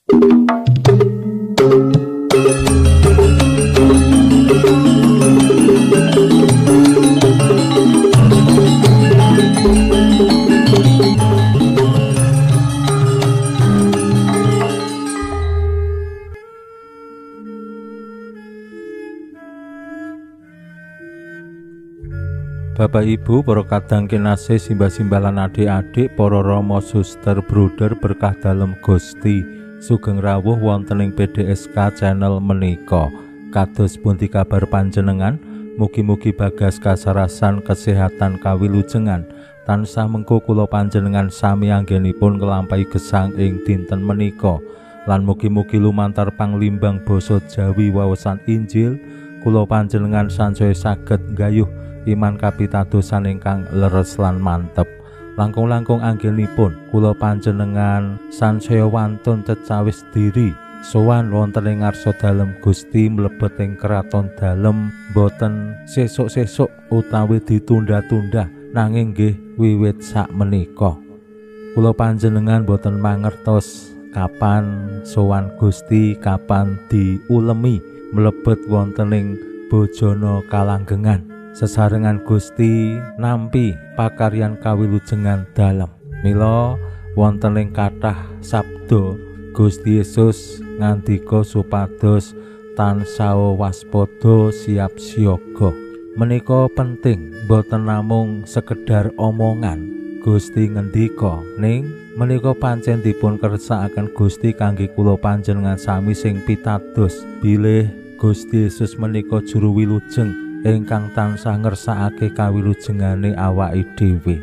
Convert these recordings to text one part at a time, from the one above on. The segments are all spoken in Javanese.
Bapak Ibu, para kadang kinasih, simbah-simbah lan adik-adik, para rama, suster, bruder berkah dalem Gusti, sugeng rawuh wonten ing PDSK channel menika. Kados pundi kabar panjenengan? Mugi-mugi bagas kasarasan kesehatan kawilujengan tansah mengko kula panjenengan sami anggenipun nglampahi gesang ing dinten menika. Lan mugi-mugi lumantar panglimbang basa Jawi wawasan Injil kula panjenengan sansaya saged nggayuh iman kapitadosan ingkang leres lan mantep. Langkung-langkung anggenipun kula panjenengan sansaya wantun cecawis diri sowan wonten ing ngarsa dalem Gusti mlebet ing kraton dalem boten sesuk-sesuk utawi ditunda-tunda nanging nggih wiwit sak menika. Kula panjenengan boten mangertos kapan sowan Gusti, kapan diulemi mlebet wonten ing bojona kalanggengan. Sesarengan Gusti nampi pakaryan kawilujengan dalem. Mila wonten ing kathah sabda Gusti Yesus ngandika supados tansah waspada siap siaga. Menika penting boten namung sekedar omongan Gusti ngendika, ning menika pancen dipun kersakaken Gusti kangge kula panjenengan sami sing pitados bilih Gusti Yesus menika juru wilujeng ingkang tansah ngersakake kawilujengane awake dhewe.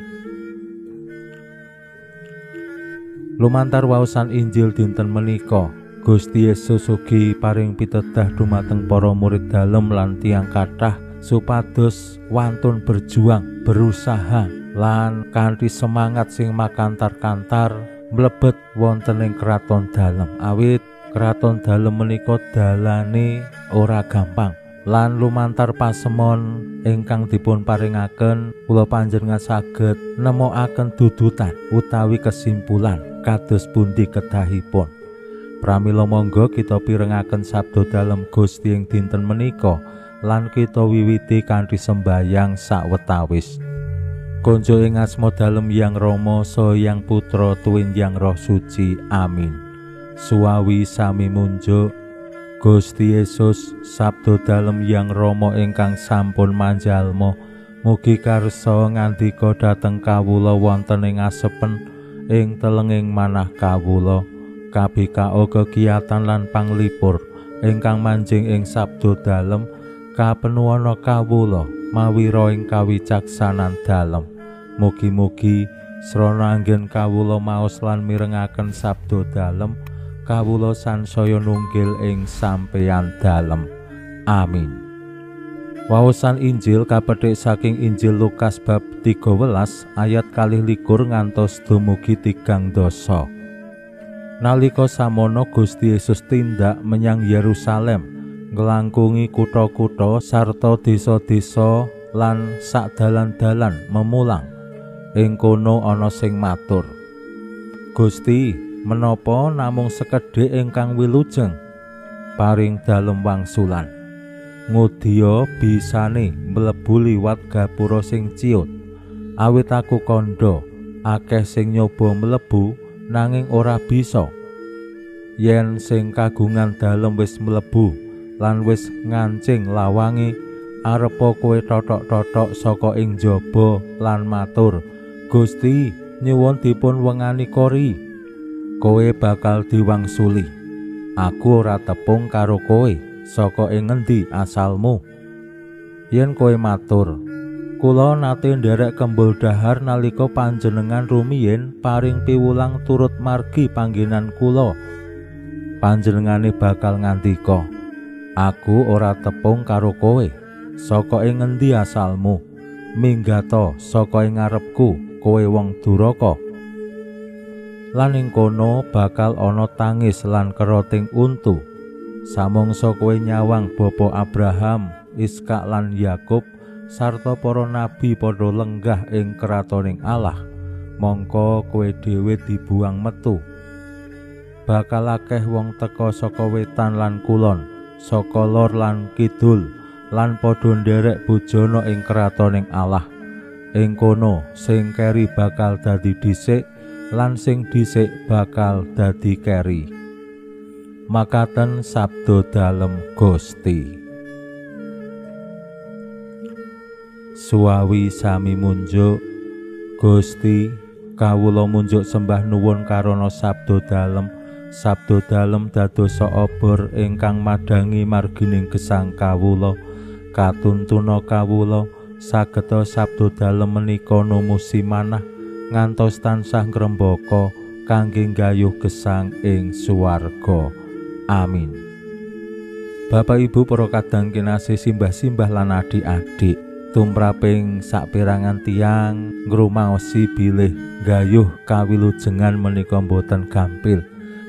Lumantar waosan Injil dinten menika, Gusti Yesus ugi paring pitedah dumateng para murid dalem lan tiyang kathah supados wantun berjuang, berusaha lan kanthi semangat sing makantar-kantar mlebet wonten ing kraton dalem. Awit kraton dalem menika dalane ora gampang. Lan lumantar pasemon ingkang dipun paringaken kula panjenengan saged nemokaken dudutan utawi kesimpulan kados pundi kedahipun. Pramila monggo kita pirengaken sabda dalem Gusti ing dinten menika lan kita wiwiti kanthi sembayang sawetawis. Konjo ing asma dalem Yang Rama saha Yang Putra tuwin Yang Roh Suci. Amin. Suwawi sami munjuk Gusti Yesus, sabda dalem Yang Rama ingkang sampun manjalma, mugi karsa ngandika dhateng kawula wonten ing asepen ing telenging manah kawula, kabikao kegiatan lan panglipur ingkang manjing ing sabda dalem, kapenuwana kawula mawira ing kawicaksanan dalem. Mugi-mugi srana anggen kawula maos lan mirengaken sabda dalem, kawula sansaya nunggil ing sampeyan dalem. Amin. Waosan Injil kapethik saking Injil Lukas bab 13 ayat 22 ngantos dumugi 30. Nalika samono Gusti Yesus tindak menyang Yerusalem, nglangkungi kutha-kutha sarta desa-desa lan sak dalan-dalan memulang. Ing kono ana sing matur, "Gusti, menapa namung sekedhik ingkang wilujeng?" Paring dalem wangsulan, "Ngudya bisane mlebu liwat gapura sing ciut. Awit aku kandha, akeh sing nyoba mlebu nanging ora bisa. Yen sing kagungan dalem wis mlebu lan wis ngancing lawange, arepa kowe thothok-thothok saka ing jaba lan matur, Gusti, nyuwun dipun wengani kori. Kowe bakal diwangsuli, aku ora tepung karo kowe, saka ing ngendi asalmu? Yen kowe matur, kula nate nderek kembul dahar nalika panjenengan rumiyin paring piwulang turut margi panggenan kula. Panjenengane bakal ngandika, aku ora tepung karo kowe, saka ing ngendi asalmu? Minggato saka ing ngarepku, kowe wong duraka. Lan ing kono bakal ana tangis lan keroting untu. Samangsa kowe nyawang Bapa Abraham, Iskak lan Yakub sarta para nabi padha lenggah ing kratoning Allah, mongko kowe dhewe dibuang metu. Bakal akeh wong teka saka wetan lan kulon, saka lor lan kidul, lan padha nderek bojona ing kratoning Allah. Ing kono sing keri bakal dadi dhisik lan sing dhisik bakal dadi keri. Makaten sabda dalem Gusti. Suwawi sami munjuk Gusti, kawula munjuk sembah nuwun karana sabda dalem. Sabda dalem dadosa obor ingkang madhangi margining gesang kawula. Katuntuna kawula sageta sabda dalem menika numusi manah ngantos tansah ngrembaka kangge nggayuh gesang ing swarga. Amin. Bapak Ibu para kadang kinasih, simbah-simbah lan adik-adik, tumraping saperangan tiyang ngrumaosi bilih nggayuh kawilujengan menika boten gampil.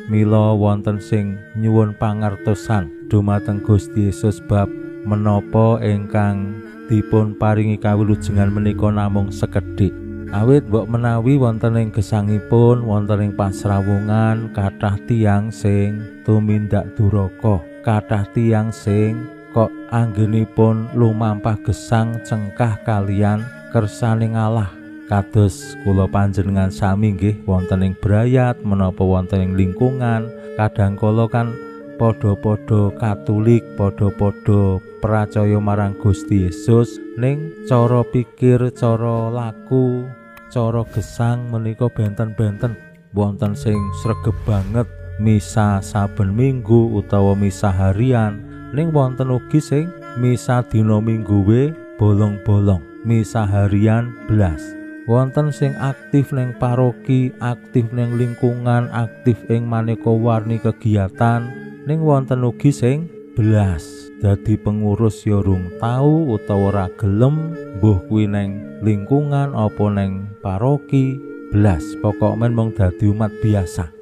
Mila wonten sing nyuwun pangartosan dumateng Gusti Yesus bab menapa ingkang dipun paringi kawilujengan menika namung sekedhik. Awit mbok menawi wonten ing gesangipun, wonten ing pasrawungan kathah tiyang sing tumindak duraka, kathah tiyang sing kok anggenipun lumampah gesang cengkah kalian kersaning Allah. Kados kula panjenengan sami nggih wonten ing brayat menapa wonten ing lingkungan, kadang kala kan padha-padha Katolik, padha-padha percaya marang Gusti Yesus, ning cara pikir, cara laku, cara gesang menika benten-benten. Wonten sing sregep banget misa saben minggu utawa misa harian, ning wonten ugi sing misa dina minggu we bolong-bolong, misa harian blas. Wonten sing aktif ning paroki, aktif ning lingkungan, aktif ing maneka warni kegiatan, ning wonten ugi sing blas dadi pengurus ya rung tau utawa ora gelem, mbuh kuwi neng lingkungan apa neng paroki, blas pokok men mung dadi umat biasa.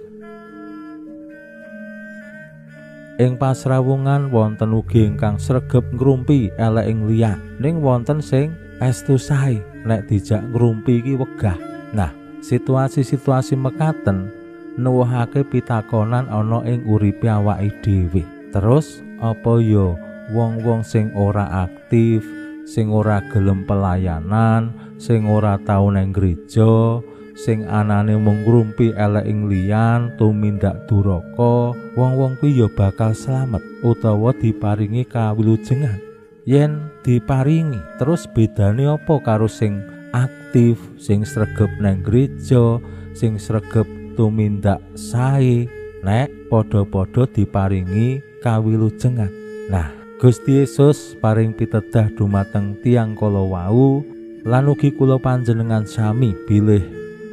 Ing pasrawungan wonten ugi ingkang sregep ngrumpi elek ing liyan, ning wonten sing estu sae nek dijak ngrumpi iki wegah. Nah, situasi-situasi mekaten nuwuhake pitakonan ana ing uripe awake dhewe. Terus apa ya wong-wong sing ora aktif, sing ora gelem pelayanan, sing ora tau nang gereja, sing anane mung ngrumpi elek ing liyan, tumindak duraka, wong-wong kuwi ya bakal slamet utawa diparingi kawilujengan? Yen diparingi, terus bedane apa karo sing aktif, sing sregep nang gereja, sing sregep tumindak sae, nek padha-padha diparingi kawilujengan? Nah, Gusti Yesus paring pitedah dumateng tiyang kala wau lan ugi kula panjenengan sami bilih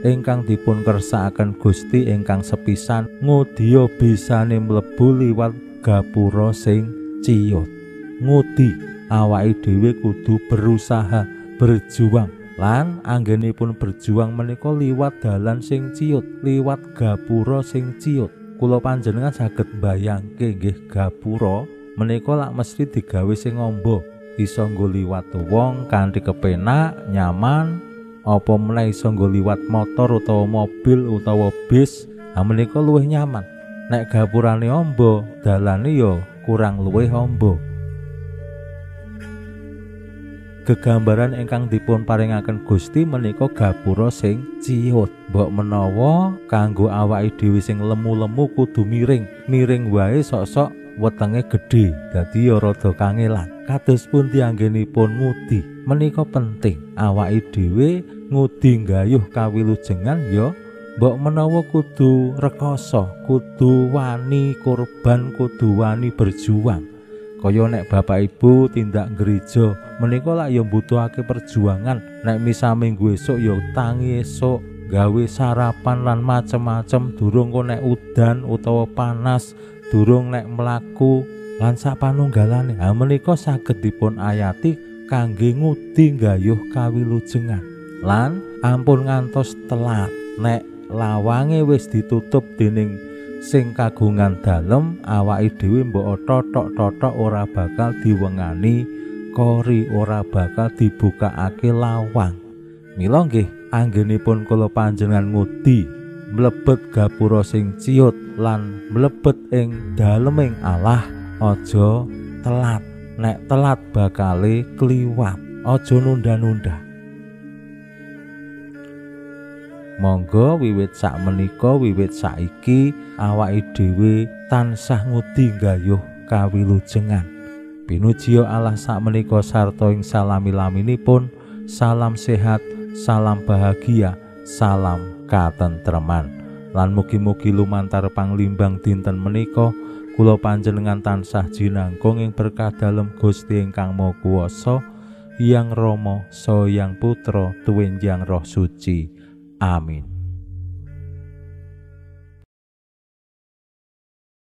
ingkang dipun kersakaken Gusti ingkang sepisan ngudya bisane mlebu liwat gapura sing ciyut. Ngudi awake dhewe kudu berusaha, berjuang, lan anggenipun berjuang menika liwat dalan sing ciyut, liwat gapura sing ciyut. Kula panjenengan saged mbayangke nggih, gapura menika lak mesti digawe sing amba, iso nggo liwat wong kanthi kepenak, nyaman, apa meneh iso nggo liwat motor utawa mobil utawa bis, ha menika luwih nyaman. Nek gapurane amba, dalane ya kurang luwih amba. Gegambaran ingkang dipun paringaken Gusti menika gapura sing ciyut. Mbok menawa kanggo awake dhewe sing lemu-lemu kudu miring, miring wae sok-sok wetenge gedhe, dadi ya rada kangelan. Kados pundi anggenipun ngudi menika penting. Awake dhewe ngudi nggayuh kawilujengan ya mbok menawa kudu rekoso, kudu wani korban, kudu wani berjuang. Kaya nek bapak ibu tindak gereja menika lak ya mbutuhake perjuangan. Nek misa minggu esuk ya tangi esuk, gawe sarapan lan macem-macem, durung kok nek udan utawa panas, durung nek mlaku lan sapanunggalane. Ha menika saged dipun ayati kangge ngudi nggayuh kawilujengan. Lan ampun ngantos telat. Nek lawange wis ditutup dening sing kagungan dalem, awake dhewe mbok totok-totok ora bakal diwengani kori, ora bakal dibukakake lawang. Mila nggih anggenipun kula panjenengan ngudi mlebet gapura sing ciyut lan mlebet ing daleming Allah. Aja telat, nek telat bakale kliwat. Aja nunda-nunda. Monggo wiwit sakmenika, wiwit saiki awake dhewe tansah ngudi nggayuh kawilujengan. Pinujiya Allah sakmenika sarta ing salami-laminipun. Salam sehat, salam bahagia, salam katentreman. Lan mugi-mugi lumantar panglimbang dinten menika kula panjenengan tansah jinangkung ing berkah dalem Gusti ingkang Maha Kuwasa, Hyang Rama, Saha Hyang Putra, tuwin Hyang Roh Suci. Amin.